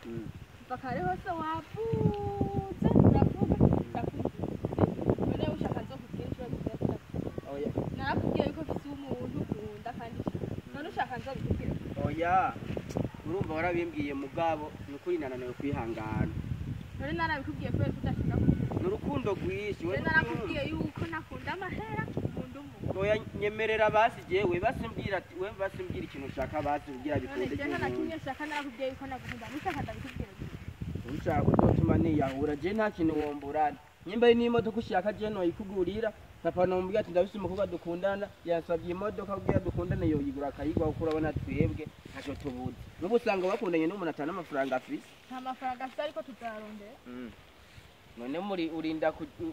Kuva kare hose wavuze, uravuga, ndakumvise. None ushaka nzokubwira inshuro zingahe ko ndagukunda? Oya. Narakubwiye yuko mfise umuntu ukunda kandi cyane. None ushaka nzobikubwira? Oya, urumva warabimbwiye, mugabo ni ukuri nananiwe kwihangana. None narabikubwiye kubera ko udashaka kubyumva. Ni urukundo rwinshi we. Je narakubwiye yuko ntakunda amahera, nkunda umuntu. Oya, nyemerera basi, jewe basi mbwira ati we basi mbwira ikintu ushaka basi kugira None bikunde. je nta na Jewe kimwe nshaka, narakubwiye yuko nagukunda. Nushaka ndabikubwira? Ushaka uzotuma niyahura. Je nta kintu womburana. Nyimba ari n'imodoka ushaka, je noyikugurira. Papa nomubwira ati ndafise umukobwa dukundana, yansabye imodoka kugira dukundane, yoyigura akayigwa, kuko urabona twebwe ntaco tubuze. N'ubu usanga bakundanye n'umuntu atana amafaranga afise. Nta mafaranga afite, ariko tuzarondera. None muri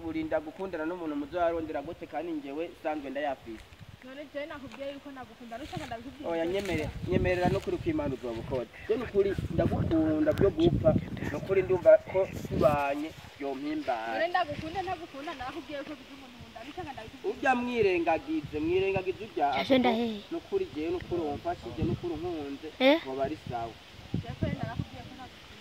urinda gukundana n'umuntu muzarondera gute kandi njyewe sanzwe ndayafise? None jewe nakubwiye yuko nagukunda. Nushaka ndabikubwira? Oya, nyemerera n'ukuri kw'Imana uzobukora. Je nukuri ndagukunda byo gupfa, nukuri ndumva ko tubanye byompimbara. None ndagukunda ntagukunda? Narakubwiye yuko mfise umuntu nkunda. Nushaka ndabikubwira? Urya mwirengagize, mwirengagize urya. Aje ndaheye. Nukuri jewe nukuri wamfashije, nukuri unkunze Eh? ngoba ari sawa. Jewe kweri narakubwiye ko nagukunda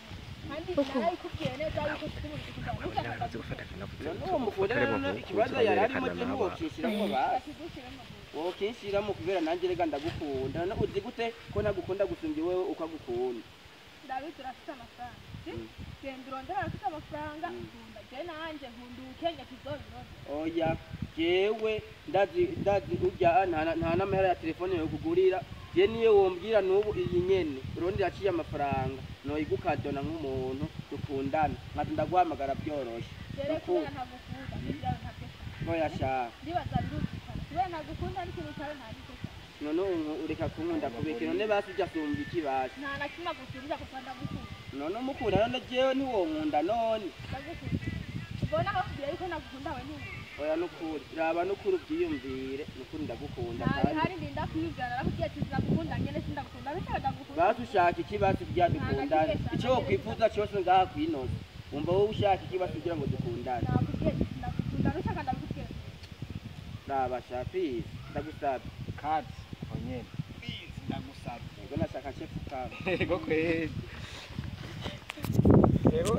kandi Uko? narabikubwiye neza yuko mfise umuntu dukunda. Nushaka ndabikubwira? None uwo mukunda, none ikibazo yari arimo, je ntiwokishiramo basi? Ndakigushiremo. Wokishiramo kubera nanjye rega ndagukunda. None uzi gute ko ntagukunda gusumbya wewe ukagukunda? Ndabizi urafite amafaranga, si? Genda urondere abafite amafaranga nkunda. Je nanje nkunda ubukenge, tuzobirondera. Oya, jewe ndazi urya nta n'amahera ya telefone yokugurira. Je niyo wombwira n'ubu iyi nyene urundi yaciye amafaranga, noyigukadona nk'umuntu dukundana, nkaza ndaguhamagara byoroshe. Jere Nukuri. kubera ntagukunda n'ibyawe ntabyo nshaka. Oya sha. Ndibaza birumvikana, kubera ntagukunda n'ikintu cyawe nta n'icyo nshaka. None ubu ureka kunkunda kubika? None basi ujya sumva iki basi? Nta na kimwe agusubiza kuko ndagukunda. None umukunda, none jewe ntiwonkunda none? Ndagukunda, ubona bakubwiye yuko nagukunda, we ntiwumva. Oya, nukuri raba, nukuri ubyiyumvire, nukuri ndagukunda. Nta Kandi bihari, ndinda kwiyumvira. Narakubwiye ati sinagukunda nyene, sindagukunda bityo ndagukunda. Basi ushaka iki basi kugira dukundane? Icyo wokwifuza cyose ngaha kwinoza, wumva wowe ushaka iki basi kugira ngo dukundane? Nakubwiye ati sinagukunda. Nushaka ndabikubwira? Raba sha, please, ndagusabye. Kati onyene, please, ndagusabye. Yego, nashaka chef kawe. Yego kweli. Yego.